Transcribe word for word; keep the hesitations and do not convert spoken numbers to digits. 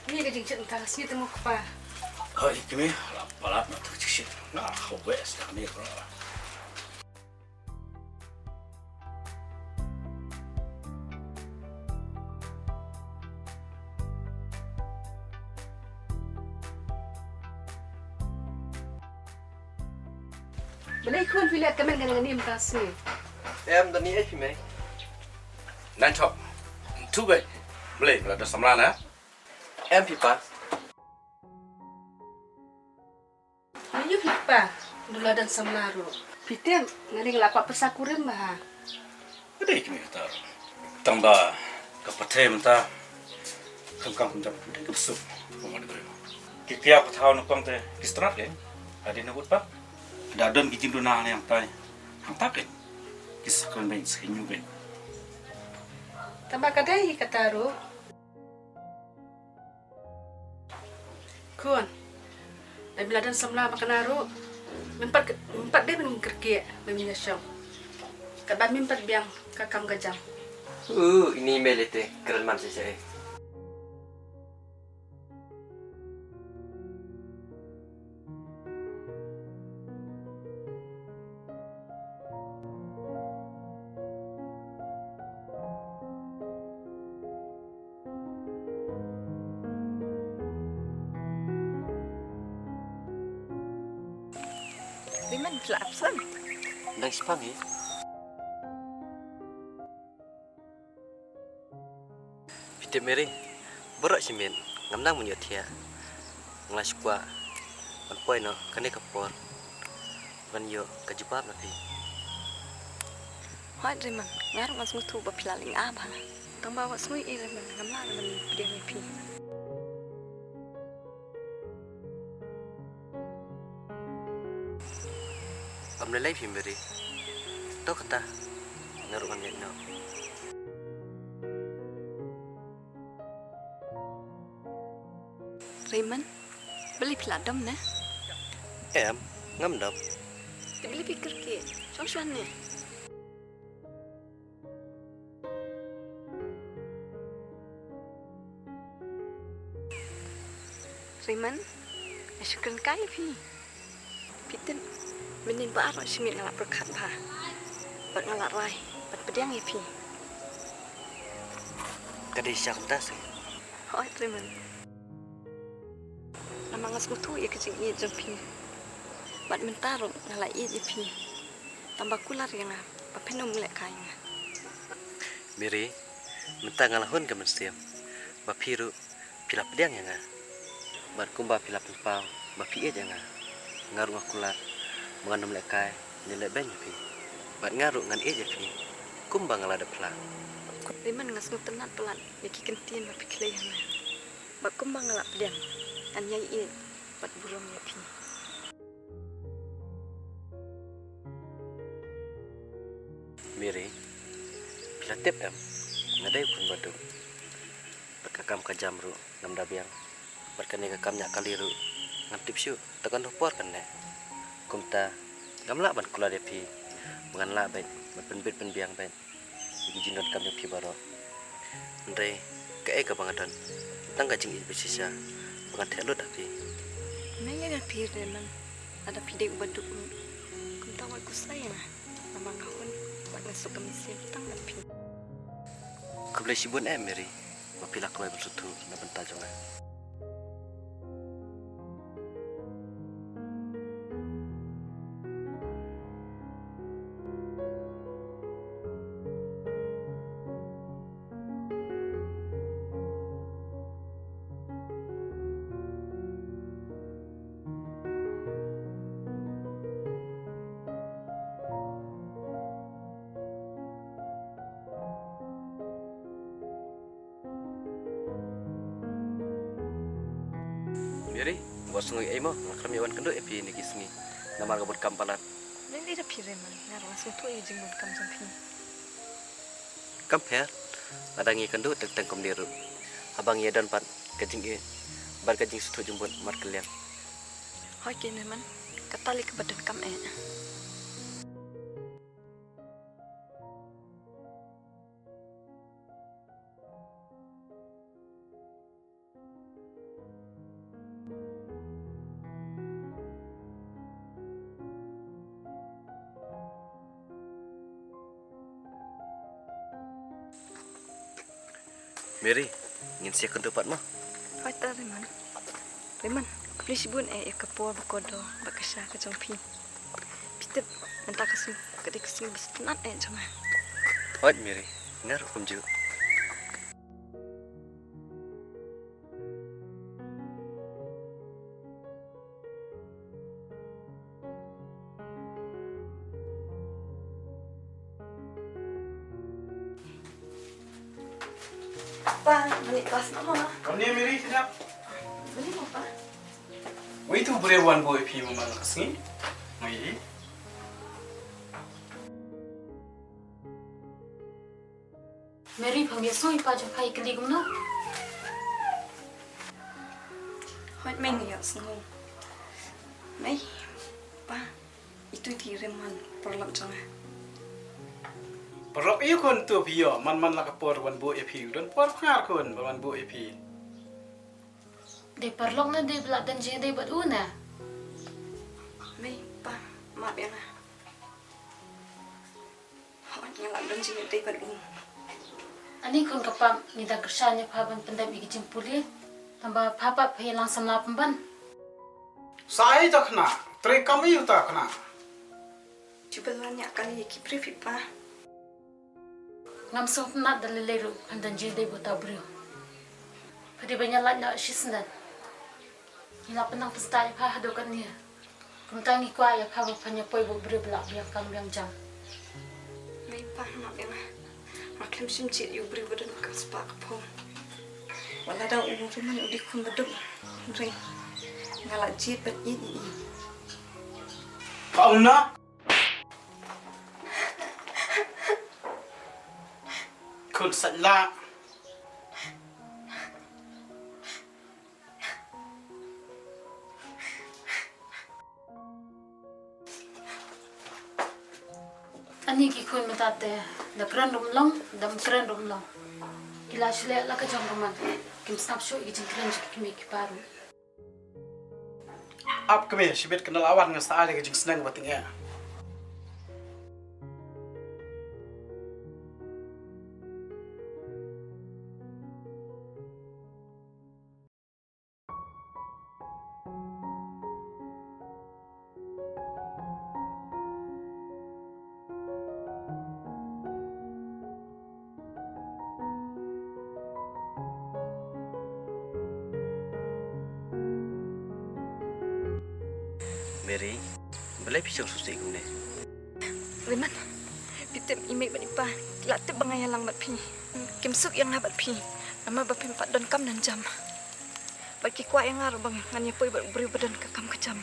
Ngi ka jingchit mynta ka sngi te mo kpa. Hoi kmie, la palat na tu chit. Nga hawe sta ni bro. Balei khun phi leh kmen kane kane mynta sngi? Em da ni ai phi mei. Nine top. Tu be. Balei mela da samla na? Em phi pa. Ni yu phi pa. Dula dan samla ru. Phi tem, nga ning la pa pyrsa kurim ba ha. Ka dei kmie kata. Tang ba ka pathe mynta. Kam kam kum jam ka dei ka psu. Kum ka dei. Ki kiaw ka thaw na pang te ki strat ke. Adi na ut pa. Da don ki jingduna ne yang tai. Hang ta ke. Ki sakran ben se nyu ben. Tang ba ka dei kata ru. Khun. Ai mela dan samla ma kana ru. Mem pat mem pat dei men kyrkieh mem ïa shong. Katba mem pat biang ka kam ka jam. Uh, ini mei lete kren man shisha eh. Riman phi la ap san. Dang shipang eh. Phi tip Mary, baroh shi miet ngam nang ban ïohthiah. Nga la shu kwah ban poi noh kane ka por ban ïoh ka jubab na phi. Hooid Raymond, nga ruh nga sngewthuh ba phi la lynga bha. Tang ba wat sngew ïeit Raymond, ngam lah ban pdiang ïa phi. Ym lei lei phi Mary. To kata, nga ruh ngan leit noh. Raymond, balei phi la dom ne? Em, ngam dom. Te balei phi kyrkieh? Shong shuwa ne. Raymond, nga shu kren kai ïa phi. Phi tip, mynnin baroh shi miet nga la pyrkhat bha. Bad nga la rai ban pdiang ïa phi. Ka dei shisha kumta se. Hooid Raymond. Namar nga sngewthuh ïa ka jingïeit jong phi. Bad mynta ruh nga la ïeit ïa phi. Tang ba kular ïa nga ba phin ym lehkai ïa nga. Mary, mynta nga la hun ka mynsiem ba phi ruh phi la pdiang ïa nga. Bad kumba phi la pynpaw ba phi ïeit ïa nga, nga ruh nga kular ba ngan ym lehkai ne lehbeiñ ïa phi. Bad nga ruh ngan ïeit ïa phi kumba nga la dep phla. Raymond, nga sngewtynnat palat ïa ki kyntien ba phi kylli ïa nga. Bad kumba nga la pdiang, ngan ïai ïeit bad burom ïa phi. Mary, phi la tip em, nga dei u khun baduk. Bad ka kam ka jam ruh ngam da biang. Bad kane ka kam ñiah kali ruh ngam tip shuh tang katno por kan neh. Kumta ngam lah ban kular ïa phi ba ngan lah beit ban pynbit pynbiang beit ïa ki jingdonkam jong phi baroh. Hynrei kaei kaba nga don, tang ka jingïeit ba shisha ba ngan theh lut ha phi. Nga ïeit ïa phi Raymond, lada phi dei u baduk ruh. Kumta wat khuslai ïa nga, namar nga hun bad nga suk ka mynsiem tang na phi. Khublei shibun eh Mary, ba phi la kloi ban sngewthuh na bynta jong nga. Mary, wat sngew ei mo, nga khlem ïa wan kynduh ïa phi ine ki sngi namar ka bun kam palat. Lei lei da phi Raymond, nga ruh nga sngewthuh ïa ka jingbun kam jong phi. Kam pher, lada ngi kynduh teng teng kumne ruh, haba ngi ïa don pat ka jingïeit bad ka jingsngewthuh jingbun markylliang. Hooid keiñ Raymond, kata lei kaba donkam eh. Mary, ngin sa ïakynduh pat mo. Hooid te Raymond. Raymond, khublei shibun eh ïa ka por ba kordor bad ka sha ka jong phi. Phi tip, mynta ka sngi ka dei ka sngi ba sngewtynnat eh jong nga. Hooid Mary, nga ruh kumjuh. Pa, mane klas noh mo? Kam ne Mary, sini. Mane mo pa? Wei tu briew wan buh ïa phi mynta ka sngi. Mai. Mary, phang ïa soi pa jong pha ïa kylli kumno? Hooid mei, nga ïohsngew. Mei, pa, itu i Raymond, paralok jong nga. Paralok ïa khun tu phi ïoh, man man la ka por wan buh ïa phi, don por pyngar khun wan buh ïa phi. Dei paralok ne dei ba la don jingïadei bad u ne? Mei, pa, map ïa nga. Hooid, nga la don jingïadei bad u. Ani khun ka pap, ngi dang kyrshan ïa pha ban pyndep ïa ki jingpule. Tangba pha pat pha ïalang samla pynban. Sa ai ta khynnah, trei kam ïa ta khynnah. Jubab la ñiah kali ïa ki briew phi pa. Ngam sngewtynnat da lei lei ruh kan don jingïadei bad uta u briew. Pha dei ban ïalait noh shisnem. Ngi la pynang pynstad ïa pha haduh katne. Kumta ngi kwah ïa pha ba phan ïa poi bad u briew ba la biang kam biang jam. Mei pa, map ïa nga. Nga khlem shym jied ïa u briew ba don kam spah ka phew. Wat la da u Raymond u dei khun ba duk. Hynrei nga la jied ban ïeit ïa i. Ka ong na. Khun sait lah. Ani ki khun mynta te, da kren ruh ym long, da ym kren ruh ym long. Ki la shu leh la ka jong ka man. Kim sngap shuh ïa ki jingkren jong ki kmie ki kpa ruh. Ap kmie, shibit kane la wan nga sa ai ka jingsneng ba tyngeh. Mary, balei phi shong sngewsih kumne? Raymond, phi tip i mei bad i pa ki la tip ba nga ïalang bad phi. Kim suk ïa nga bad phi. Namar ba phim pat don kam don jam. Bad ki kwah ïa nga ruh ba ngan ïa poi bad u briew ba don ka kam ka jam.